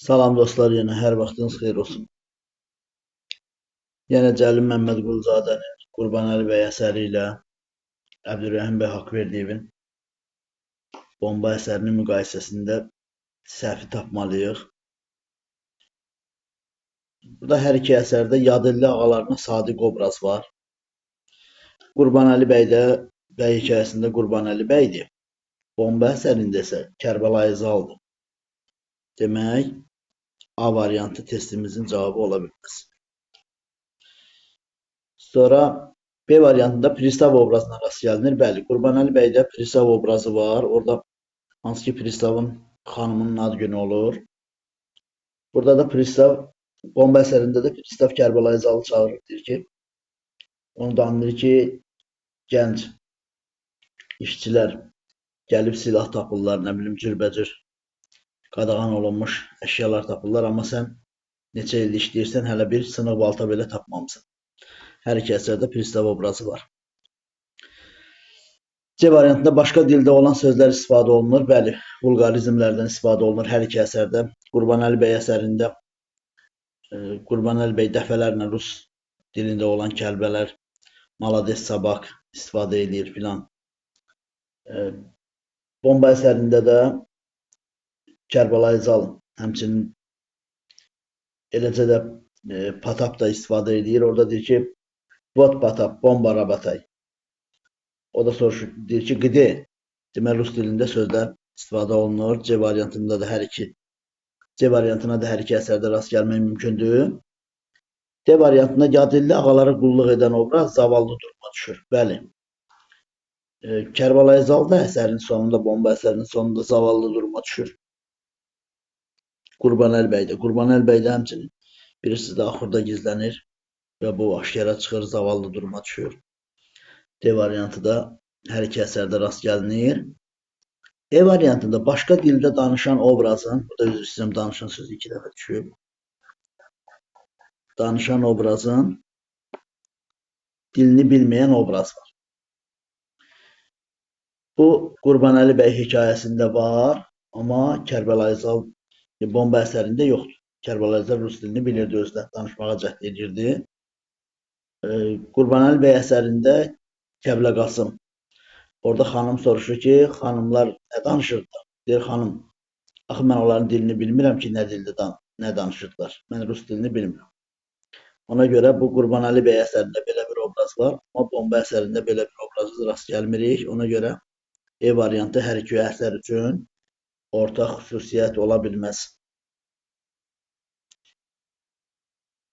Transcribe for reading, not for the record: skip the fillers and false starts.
Salam dostlar, yenə hər vaxtınız xeyir olsun. Yenə Cəlil Məmmədquluzadənin Qurbanəli bəy əsəri ilə Əbdürrəhim bəy Haqverdiyevin Bomba əsərinin müqayisəsində səhvi tapmalıyıq. Burada hər iki əsərdə yadelli ağalarına sadiq obraz var. Qurbanəli bəy də bəy hekayəsində Qurbanəli bəydir. Bomba əsərində isə Kərbəlayı Zaldır. Demək, A variantı testimizin cavabı ola bilməz. Sonra B variantında Pristav obrazına rast gəlinir. Bəli, Qurbanəli bəydə Pristav obrazı var. Orada hansı ki Pristavın xanımının ad günü olur. Burada da Pristav, Bomba əsərində də Pristav Kərbəlayı Zalı çağırır. Deyir ki, onu da anlayır ki, gənc işçilər gəlib silah tapırlar, nə bilim cürbəcür qadağan olunmuş əşyalar tapırlar, amma sən neçə ildir işləyirsən, hələ bir sınıq balta belə tapmamısan. Hər iki əsərdə Pristav obrazı var. C variantında başqa dildə olan sözlər istifadə olunur. Bəli, vulqarizmlərdən istifadə olunur hər iki əsərdə. Qurbanəli bəy əsərində Qurbanəli bəy dəfələrlə rus dilində olan kəlmələr, malades sabak istifadə eləyir filan. Bomba əsərində də Kərbəlayı Zal həmçinin eləcə də Patap da istifadə edir. Orada deyir ki, "Вот Patap, bomba работай." O da soruşur, deyir ki, "Где?" Deməli, rus dilində sözlər istifadə olunur. C variantına da hər iki əsərdə rast gəlmək mümkündür. D variantında yadelli ağalara qulluq edən obraz zavallı duruma düşür. Bəli. Kərbəlayı Zal da əsərin sonunda, bomba əsərinin sonunda zavallı duruma düşür. Qurbanəli bəy də. Qurbanəli bəy də həmçinin bilirsiniz də axurda gizlənir və bu aşkara çıxır, zavallı duruma düşür. D variantı da hər iki əsərdə rast gəlinir. E variantında başqa dildə danışan obrazın, burada üzr istəyirəm, danışan sözü iki dəfə düşüb. Danışan obrazın dilini bilməyən obraz var. Bu Qurbanəli bəy hekayəsində var, amma Kərbəlayı Zal bomba əsərində yoxdur. Kərbəlayı Zal rus dilini bilirdi özü də, danışmağa cəhd edirdi. Qurbanəli bəy əsərində Kəblə Qasım. Orada xanım soruşur ki, xanımlar nə danışırdılar? Deyir xanım, axı mən onların dilini bilmirəm ki, nə dildə nə danışırdılar. Mən rus dilini bilmirəm. Ona görə bu Qurbanəli bəy əsərində belə bir obraz var, amma bomba əsərində belə bir obraza rast gəlmirik. Ona görə E variantı hər iki əsər üçün ortaq xüsusiyyət ola bilməz.